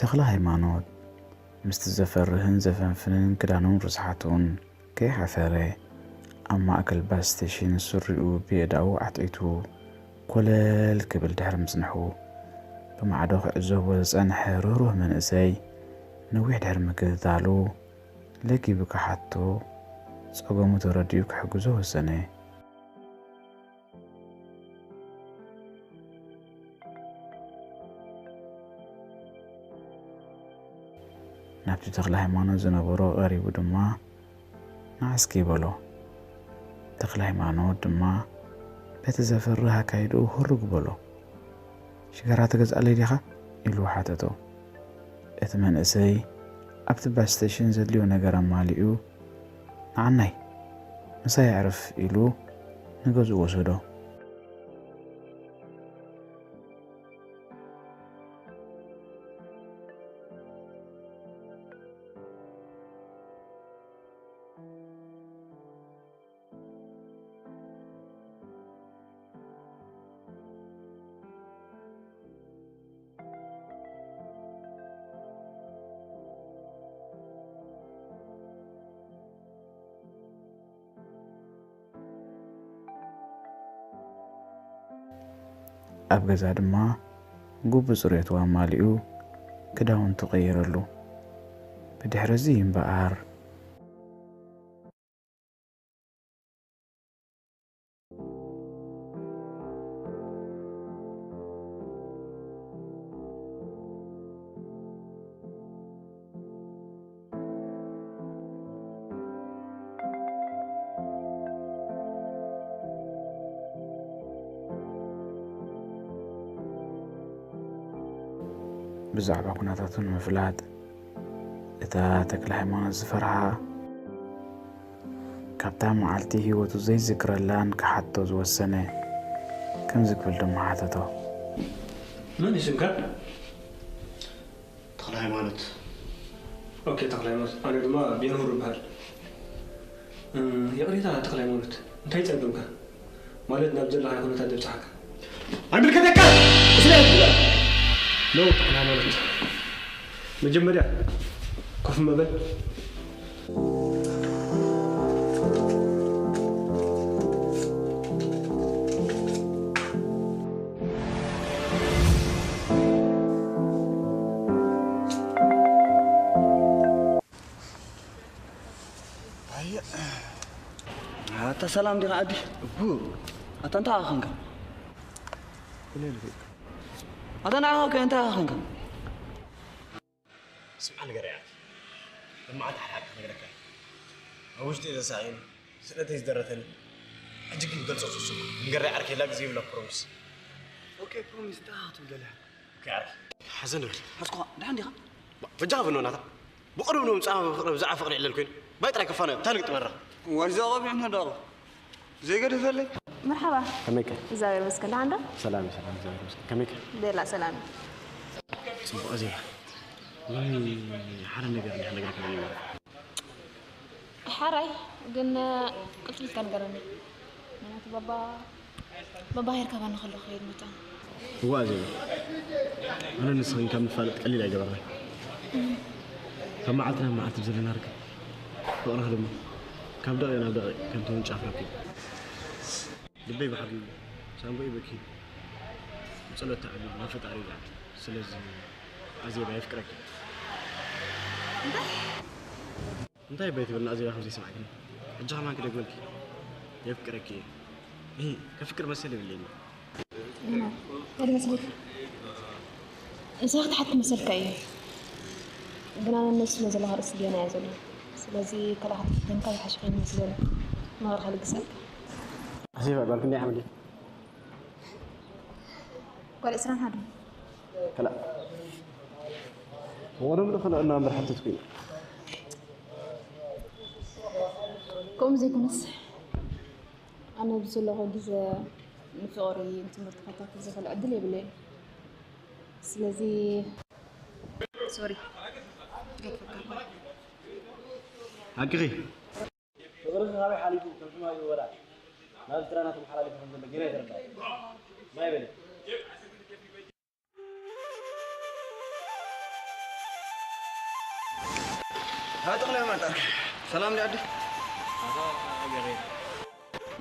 ተኽለ ሃይማኖት ምስቲ ዘፈርህን ዘፈንፍንን ክዳኑን ርስሓቱን ከይሓፈረ፣ ኣብ ማእከል ባስ ስቴሽን ስሪኡ ብየእዳዉ ዓትዒቱ ኮለል ክብል ድሕሪ ምጽንሑ፣ ብማዕዶ ክዕዘቦ ዝጸንሐ ርህሩህ መንእሰይ ነዊሕ ድሕሪ ምክትታሉ፣ ለጊቡ ክሓቶ ጸገሙ ተረዲኡ ክሕግዞ ወሰነ። ናብቲ ተኽለ ሃይማኖት ዝነበሮ ቀሪቡ ድማ፣ "ንዓ እስኪ" በሎ። ተኽለ ሃይማኖት ድማ በቲ ዘፍርህ ኣካይድኡ ህሩግ በሎ። "ሽጋራ ትገዝኣለይ ዲኻ?" ኢሉ ሓተቶ። እቲ መንእሰይ ኣብቲ ባስ ስቴሽን ዘድልዮ ነገር ኣማሊኡ፣ "ንዓናይ፣ ምሳይ ኣዕርፍ" ኢሉ ንገዝኡ ወሰዶ። ኣብ ገዛ ድማ ግቡእ ጽሬቱ ኣማሊኡ ክዳውንቱ ቀይረሉ። ብድሕርዚ እምበኣር፣ ብዛዕባ ኩነታቱ ንምፍላጥ፣ እታ ተክለ ሃይማኖት ዝፈርሃ፣ ካብታ መዓልቲ ህይወቱ ዘይዝክረላን ክሓቶ ዝወሰነ፣ ከምዚ ክብል ድማ ሓተቶ። መን እዩ ስምካ? ተኽለ ሃይማኖት። ኦኬ፣ ተኽለ ሃይማኖት። ኣነ ድማ ቤንሁር እበሃል። እ፣ ይቕሬታ ተኽለ ሃይማኖት፣ እንታይ ጸገምካ? ማለት ናብ ዘለኻዮ ኩነታት ዘብጽሓካ? ኣይምልከተካ! እስለ ትብላ። ኖ፣ ተኽለ ሃይማኖት። መጀመርያ ኮፍ መበል። ኣታ ሰላም ዲኻ ዓዲ? እቡ። ኣታ እንታይ ኣኸንካ? ኣታ ንዓኻ ከ እንታይ ኣኸንካ? ስምዓ ነገር እያ። ልምዓት ሓደ ሓቂ ክነግረካ እየ። ኣብ ውሽጢ እየ ዘሳቕየኒ፣ ስእነተይ ዝደረተኒ። ሕጂ ግን ክገልጾ ፍጹም። ንገረይ ዓርከይ፣ ሌላ ግዜ ይብላ ፕሮሚስ። ኦኬ፣ ፕሮሚስ፣ እንታይ ኢኻ ክትብል ደሊኻ? ኦኬ፣ ዓርከይ። ሓዘን ይበል። ሓዝኩኻ፣ ደሓን ዲኻ? ባ-፣ በጃኻ በል ናታ። ብቕሩብ ንምጻእ ፍቕሪ፣ ብዛዕባ ፍቕሪ ይዕለል ኮይኑ። ባይ ጥራይ ክፋነ፣ እንታይ ንግጥመራ? ዋዛ ቆቢዕና ዳሩ። ዘይገደፈለይ። መርሓባ። ከመይከ? እግዚኣብሔር ይመስገን፣ ደሓን ዶ? ሰላም፣ ሰላም፣ እግዚኣብሔር ይመስገን። ከመይከ? ቤላ ሰላም። ጽቡቕ ዜና። ሎሚ ሓደ ነገር እንዲያ ክነግረካ ደሊና። ሓራይ፣ ግን ቅልጥፍ ኢልካ ንገረኒ። ምኽንያቱ ባባ፣ ባባ ሄር ካባና ከሎ ክኸይድ መጣ። እዋ ዜና። ኣነ ንስኽን ካብ ንፋለጥ ቀሊል ኣይገበርናን። ካብ መዓልቲ ናብ መዓልቲ ብዘለና ርክብ፣ ፍቕርኺ ድማ ካብ ደቂቕ ናብ ደቂቕ ከም ተወንጫፍ ረኪቡ። ልበይ ባሕሪ እዩ፣ ሳንቡኤ በኪ፣ ብጸሎት ተዓቢዱ ናብ ፈጣሪ ይዝዓል። ስለዚ ኣዜባ የፍቅረኪ። እንታይ? እንታይ በይ ትብል ንኣዜባ ከም ዘይሰማዕክኒ? ሕጂ ከማን ክደግመልኪ፣ የፍቅረኪ እየ። እሂ፣ ከፍቅር መሰል የብለይን። እና፣ እንታይ መስለኪ? ንስኻ ክትሓት ክመሰልካ እዩ። ግን ኣነ ነሱ ስለ ዘለኻ ርእሲ ገና እያ ዘሎ። ስለዚ ካልኣ ክትፍተንካ ዝሓሸ ኮይኑ መስለኒ። ምኽሪ ክልግሰልካ። ኣዜባ ጓል ክንደይ ዓመት ድያ? ጓል ዕስራን ሓደን። ከላ። ወደም ዶ ከላ እና ምርሓት ትኩይ። ከምኡ ዘይኮነስ፣ ኣነ ኣብዚ ዘለኹ ግዜ ንፍቕሪ ንትምህርቲ ከካፍል ዝኽእል ዕድል የብለይን። ስለዚ፣ ሶሪ፣ ገድፈካ እኳ። ሓቅኺ። ፍቕርኺ ካበይ ሓሊፉ ከም ሕማቕ እዩ ወላ ናብ ኤርትራና ተመሓላሊፉ ከም ዘሎ ገና ኣይተረድኣን። ማይ በሊ። ሃ ተኽለ ሃይማኖት ዓርኪ። ሰላም ዲ ዓዲ? ኣታ ገሬ።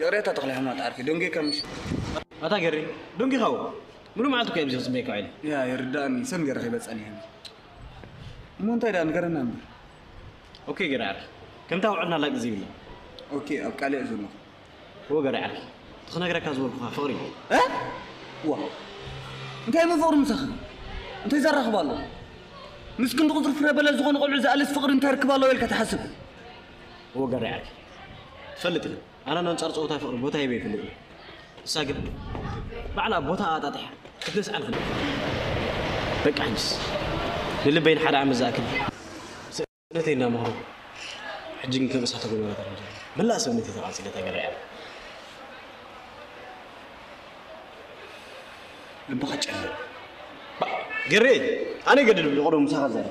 ይቕሬታ ተኽለ ሃይማኖት ዓርኪ፣ ደንጌካ ምሽ? ኣታ ገሬ፣ ደንጊኻዎ። ሙሉ መዓልቲ እኮ እየ ኣብዚ ክጽበየካ ውዒለ። ያ፣ ይርዳእኒ። ሰብ ገይረ ከይበጸኒ እየ። እሞ እንታይ ደኣ ንገረና እምበር። ኦኬ ገሬ ዓርኪ፣ ከምታ ውዕልና ላግ ዝብል። ኦኬ፣ ኣብ ቃልዕ ዘለኹ። እወ ገሬ ዓርኪ፣ እቲ ክነግረካ ዝበልኩኻ ፍቕሪ እዩ። እ? ዋ፣ እንታይ እሞ ፍቕሪ ምሳኺ? እንታይ ዘራኽብ ኣሎ? ምስ ክንዲ ቁጽሪ ፍረ በለስ ዝኾኑ ቆልዑ ዝኣልስ ፍቕሪ እንታይ ርክብ ኣለዎ ኢልካ ትሓስብ? እወ ገሬ ዓርኪ፣ ትፈልጥ ኢኻ፣ ኣነ ንኣንጻር ጸወታ ፍቕሪ ቦታ ሂበ ይፈልጥ እየ። ንሳ ግን ባዕላ ቦታ ኣጣጢሓ ክትስኣል ፍልጥ። በቃ ሕጅስ ንልበይ ንሓደ ዓመት ዝኣክል ሰብነተይ እናመኽሮ፣ ሕጂ ግን ከም እሳተ ጎመራ ተረዲሩ። መላእ ሰብነተይ ተቓጺለ ተገሪዐ። ልብኻ ጨንቕ። ባ-፣ ገሬ፣ ኣነ ይገድድ ብዝቐደሙ ምሳኻ ዘረ።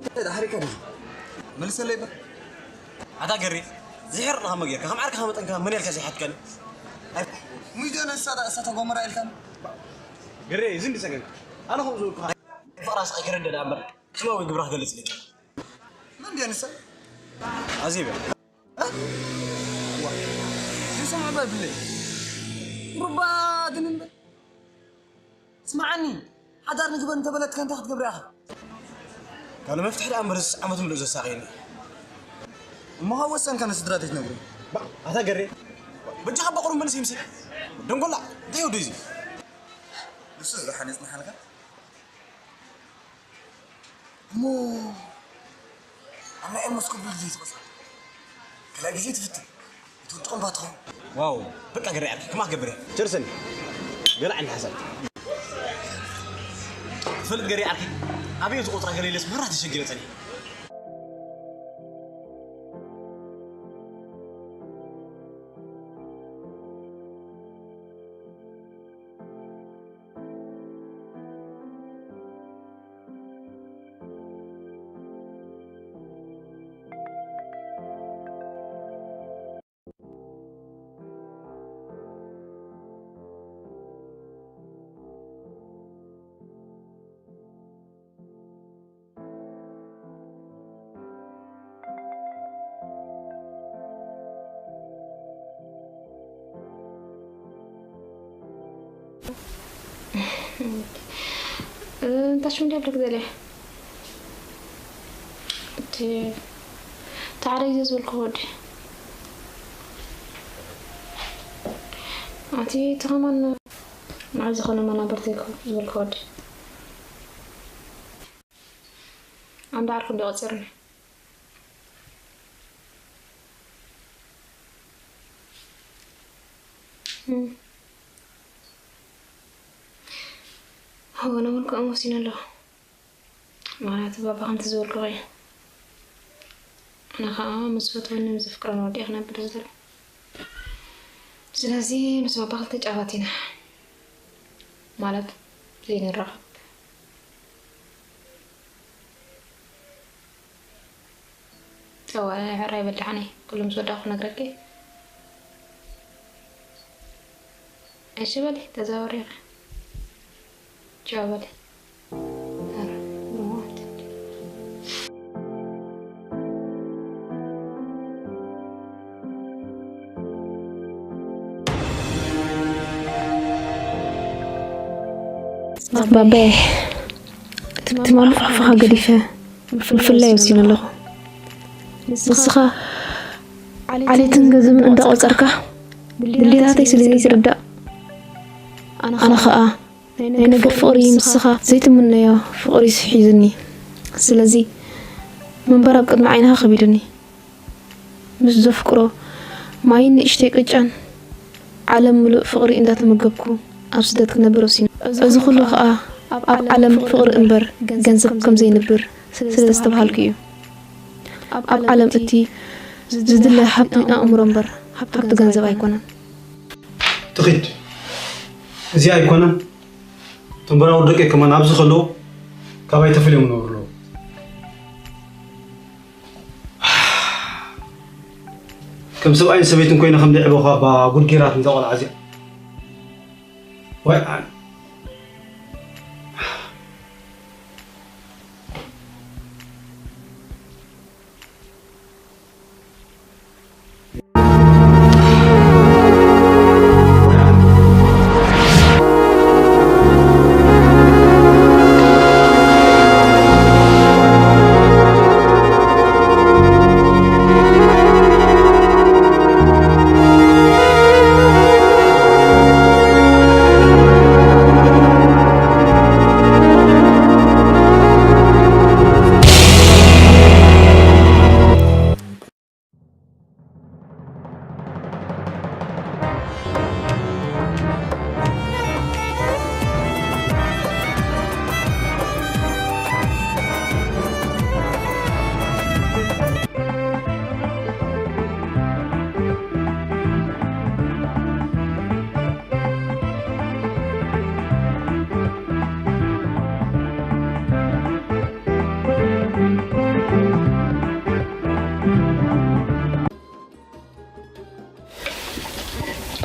እንታይ ደሓሪካ ዲኻ? መልሰለይ እባ። ኣታ ገሬ፣ ዝሕር ኢኻ መጌርካ፣ ከም ዓርካ ከመጠንካ መን ኢልካ ዘይሓትከኒ? ኣይ፣ ሙይ ዶ ነሳ እሳተ ጎመራ ኢልካኒ? ገሬ፣ እዚ እንዲ ጸገምካ። ኣነ ከምኡ ዝበልኩኻ። ፍቕራ ስቕ ከረድእ ደኣ እምበር፣ ስማዊ ግብራ ክገልጽ ኢለ። መን ድያ ንሳ? ኣዜብ እያ። እ? ዋ፣ ንስምዕ በል ብለይ። ሩባ ድንን በል። ስምዓኒ፣ ሓዳር ንግበር እንተበለትካ እንታይ ክትገብር ኢኻ? ካልእ መፍትሒ ደኣ እምበርስ ዓመት ምሉእ ዘሳቕየኒ። እሞ ካብ ወሰንካ ንስድራ ዘይትነግሩ? ባ-፣ ኣታ ገሬ፣ በጃኻ በቕሩ መልስ ይምሰል። ደንጎላ፣ እንታይ ወዲ እዚ? ንሱ ዝደሓን የጽንሓልካ። እሞ ኣብ ናይ ኤርሞስ ክብል ግዜ ትቐጽር። ካልኣይ ግዜ ትፍትን። እቲ ውድቕ እምባ ትኸውን። ዋው፣ በቃ ገሬ ዓርኪ፣ ክማ ክገብር እየ። ቸርሰን፣ ገለ ዓይነት ሓሳብ። ትፈልጥ ገሬ ዓርኪ፣ ኣበይ ዝቆጽራ ገለ ኢለስ መራ ተሸጊረ ጸኒሐ። እንታይ ሽም ድያ ብልክ ዘለ? እቲ ታዕረ እዩ ዝበልኩ ወዲ። ኣቲ ተኸማን ንዓይ ዝኾነ መናብርተይ ዝበልኩ ወዲ። ኣንዳ ዓርኩ እንዲ ቆጺርኒ። እም። ኣነ እውን ከምኡ ወሲነ ኣለኹ። ምኽንያቱ ባባ ከምቲ ዝበልኩኺ እዩ። ኣነ ኸኣ ምስ ዝፈትወኒ ምስ ዘፍቅረኒ ወዲ እየ ክነብር ዝደሊ። ስለዚ ምስ ባባ ክልተ ጫፋት ኢና። ማለት ዘይንራኸብ። ጸዋዒ ሕራይ በላዕኒ፣ ኩሉ ምስ ወዳእኩ ክነግረኪ። እሺ በሊ፣ ተዛወሪ ኢኺ። ቻው በሊ። ኧረ፣ ሞት። ባባየ፣ ትማሊ ፋሕፋኻ ገዲፈ ብፍላይ ወሲነ ኣለኹ። ንስኻ ዓሌትን ገንዘብን እንዳቖጸርካ ድሌታተይ ስለ ዘይትርዳእ፣ ኣነ ኸኣ ናይ ነገ ፍቕሪ ንስኻ ዘይትምነዮ ፍቕሪ ሒዙኒ። ስለዚ ምንባር ኣብ ቅድሚ ዓይንኻ ከቢዱኒ። ምስ ዘፍቅሮ ማይን ንእሽተይ ቅጫን ዓለም ምሉእ ፍቕሪ እንዳተመገብኩ ኣብ ስደት ክነብር ወሲነ። እዚ ኩሉ ኸኣ ኣብ ዓለም ፍቕሪ እምበር ገንዘብ ከም ዘይንብር ስለ ዝተባሃልኩ እዩ። ኣብ ዓለም እቲ ዝድለ ሃብቲ ኣእምሮ እምበር ሃብቲ ገንዘብ ኣይኮነን። ትኺድ። እዚ ኣይኮነን። እቶም በራውር ደቂ ከማን ኣብዚ ከለዉ ካባይ ተፈልዮም ይነብሩ ኣለዉ። ከም ሰብኣይን ሰበይትን ኮይነ ከም ደዕበኻ ባ ጉድ ጌራት እንዛ ቆልዓ እዚኣ። ዋይ ኣነ።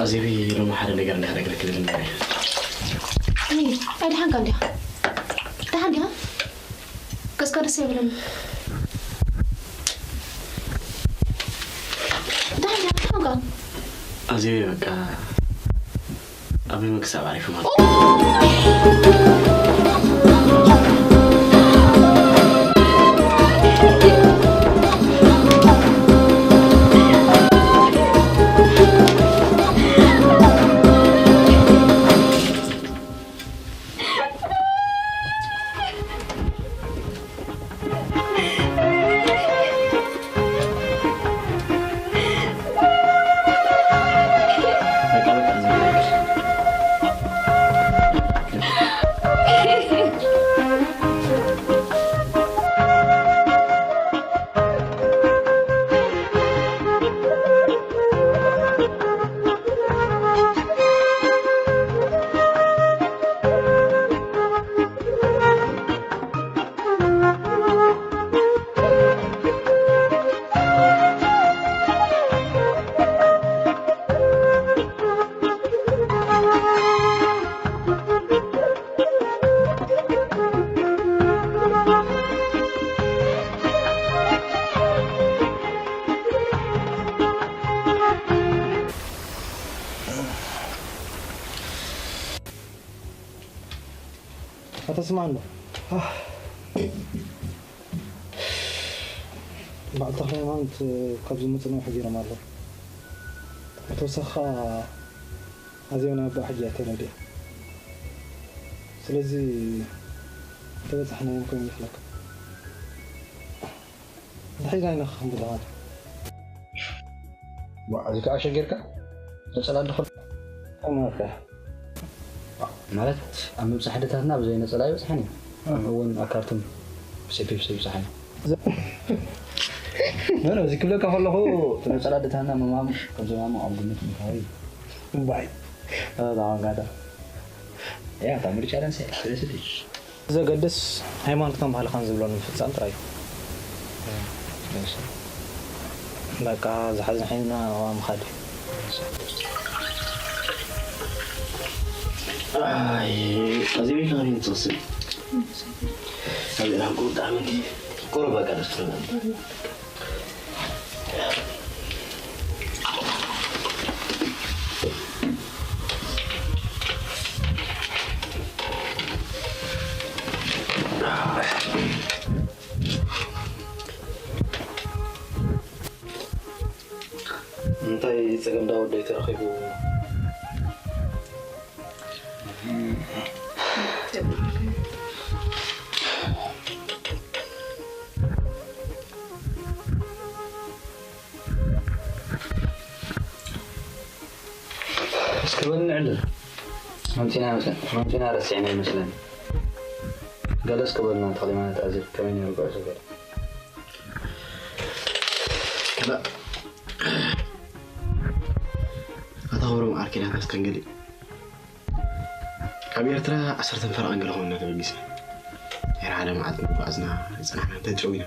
ኣዜበይ፣ ሎሚ ሓደ ነገር እንዳ ክነግረኪ ዝብል ነይረ። እይ፣ ኣይደሓንካ እንዲኻ? ደሓን ዲኻ? ገጽካ ደስ ኣይብለኒ። ደሓን ዲኻ? እንታይ ኾንካ? ኣዜበይ፣ በቃ ኣብ መክሳብ ዓሪፉ ማለት። ኣታ ስማዕ እንዶ። በዓል ተኽለ ሃይማኖት ካብ ዝመጹ ነዊሕ ገይሮም ኣለዉ። ብተወሳኺ ኸኣ ኣዜብ ናይ ኣቦኣ ሕጂ እያ ተረዲኣ። ስለዚ እንተበጻሕናዮም ኮይኑ ይመስለካ? እንታይ ሒዝና ኢና ክንብል ማለት እዩ? ዋ፣ እዚ ከዓ ሸጊርካ ነጸላ እንድኽል። እንታይ ማለት እዩ? ማለት ኣብ ምብጻሕ ኣዴታትና ብዘይ ነጸላ ኣይበጽሓን እዩ። ከምኡ እውን ኣብ ካርቱም ብሰይፊ ብሰይፊ ይብጽሓን እዩ። ኖ፣ ኖ፣ እዚ ክብለካ ከለኹ እቲ ነጸላ ኣዴታትና ምማሙ ከም ዘማሙ ኣብ ግምት ምእታው እዩ። እምባይ። እ፣ ዳዋንጋዳ። ያ፣ እታ ምርጫ ደንሰ፣ ስለ ስለ ዘገድስ ሃይማኖትካን ባህልኻን ዝብሎ ንምፍጻም ጥራይ እዩ። እሺ። በቃ፣ ዝሓዝና ሒዝና ናብኣ ምኻድ እዩ። ኣይ፣ ኣዚ ቤት ናበይ ንትወስድ? ኣብዚ ናብኡ ብጣዕሚ እንዲ ቁሩብ በቃ ደስ ትብለኒ። እንታይ ጸገም ዳ ወደይ ተረኺቡ? እስኪ በል ንዕልል። መምፂና መምፂና ረሲዕና ይመስለኒ። ገለ እስኪ በልና ተኽሊ ማለት ኣዜብ ከመይ ነይሩ ጉዕዞ ገለ? ከላ ኣታ ክብሮም ዓርኪና ተስተንግዲ ካብ ኤርትራ ዓሰርተ ፈረቓ እንገለ ኮይንና ተበጊስና። ድሕሪ ሓደ መዓልቲ ምጉዓዝና ዝጸናሕና እንታይ ትጨዊና?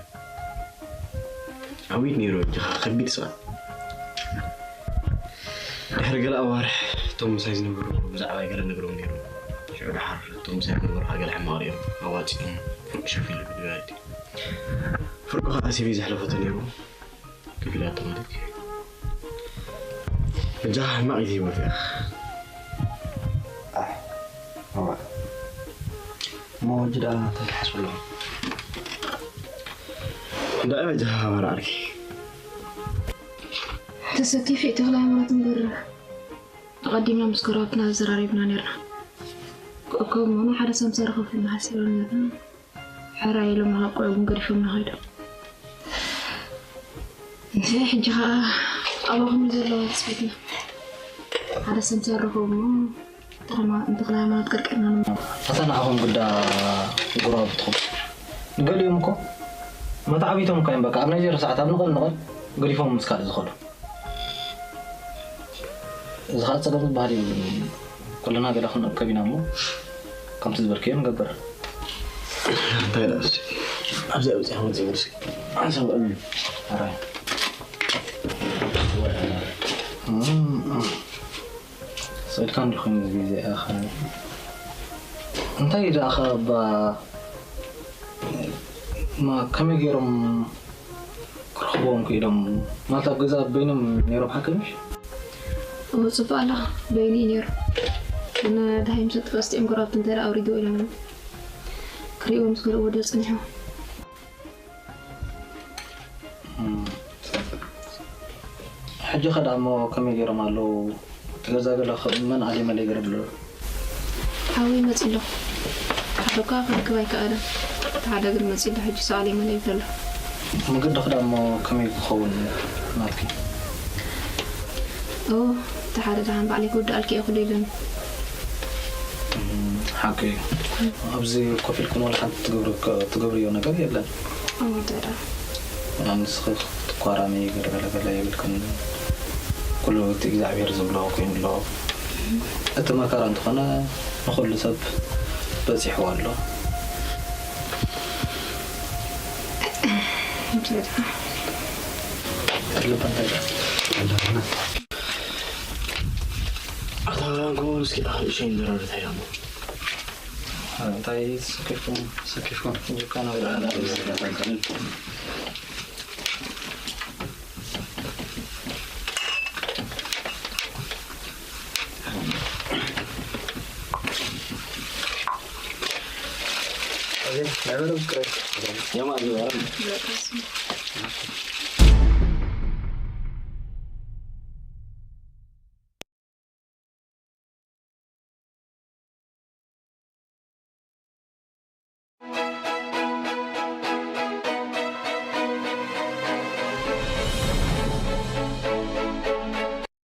ዓዊት ነይሩ እጅኻ ከቢድ ስቓ። ድሕሪ ገለ ኣዋርሕ እቶም ምሳይ ዝነበሩ ብዛዕባ ገለ ነግሮም ነይሩ። ሽዑ ደሓር እቶም ምሳይ ዝነበሩ ገለ ሕማቕ ሪኦም ኣዋጺኦም ፍርቂ ሸፊሉ ብድጋዲ ፍርቂ ከዓ ሲቪ ዘሕለፈቶ ነይሩ። ክፍላቶ ማለት እዩ። እጃ ሕማቕ እዩ ህይወት እያ። ኣሕ፣ እዋ። እሞ ሕጂ ደኣ እንታይ ትሓስቡ ኣለኹም? ደኣ እጃ ኣባር ዓርኪ። ተሰኪፍ ተኽለ ሃይማኖት እምበር ኣቐዲምና ምስ ጎረባብትና ዘራሪብና ነርና። ከምኡ ሓደ ሰምሰር ከፍልና ሓሲብና ነርና። ሕራይ ኢሎም ንኸቆ እውን ገዲፎምና ከይዶም። እንታይ ሕጂ ኸኣ ኣባኹም እዩ ዘለዋ ትጽቢትና። ሓደ ሰብ ዘረኸቡ እሞ እንተኽለ ሃይማኖት ቀርቂርና ንመ ኣታ ንዓኹም ግዳ ጎረባብትኹም ንገሊኦም እኮ መተዓቢቶም እኳ እዮም በቃ ኣብ ናይ ዜሮ ሰዓት ኣብ ንቐል ንቐል ገዲፎም ምስ ካልእ ዝኸዱ። እዚ ኸዓ ጸገም ዝበሃል የብሉን። ኩልና ገለ ክንእከብ ኢና እሞ ከምቲ ዝበልክዮ ንገብር። እንታይ ደኣ እስቲ ኣብዚኣ በጺሕኩም ዝብል እስኪ ሓንሳብ እም። ኣራይ። ስእልካ እንዲኹም ግዜ ኣኸ እንታይ ደኣ ኸ ባ ማ ከመይ ገይሮም ክረኽብዎም ክኢሎም ማለት ኣብ ገዛ በይኖም ነይሮም ሓቂ ምሽ? እዎ ጽቡቕ ኣለኻ በይኑ እዩ ነይሩ። ግን ደሃይ ምስ ኣጥፍኣ ስቲኦም ጎረባብቲ እንታይ ደኣ ኣውሪድዎ ኢሎም እዮም ክርእይዎ ምስ ገለዎ ዶ ጸኒሑ። ሕጂ ኸ ደኣ እሞ ከመይ ገይሮም ኣለዉ? እቲ ገዛ ገለ መን ኣልየ መለይ ገለ ብሎ? ሓወይ መጺ ኣሎ። ሓደ እኳ ክረክብ ኣይከኣለን። እቲ ሓደ ግን መጺ ኣሎ ሕጂ ሰኣል ይመን ይብል ኣሎ። መገዲ ክዳ እሞ ከመይ ክኸውን ናትኪ? ኦ እቲ ሓደ ደሓን ባዕለይ ክውድኣልኪ እየ ክሉ ኢሉኒ። ሓቂ እዩ። ኣብዚ ኮፍ ኢልኩም ዋላ ሓንቲ ትገብርዮ ነገር የለን። ኦ እንታይ ደኣ። ንስኺ ክትኳራሚ ገለገለገለ የብልክን። ኩሉ እቲ እግዚኣብሔር ዝብሎ ኮይኑ ኣሎ። እቲ መከራ እንተኾነ ንኹሉ ሰብ በፂሕዎ ኣሎ። ኣታ ንጎን እስኪ ኣኽሊ ሸይን ዘረርታ ኢላሞ። እንታይ ሰኪፍኩም ሰኪፍኩም ጅካ ነው።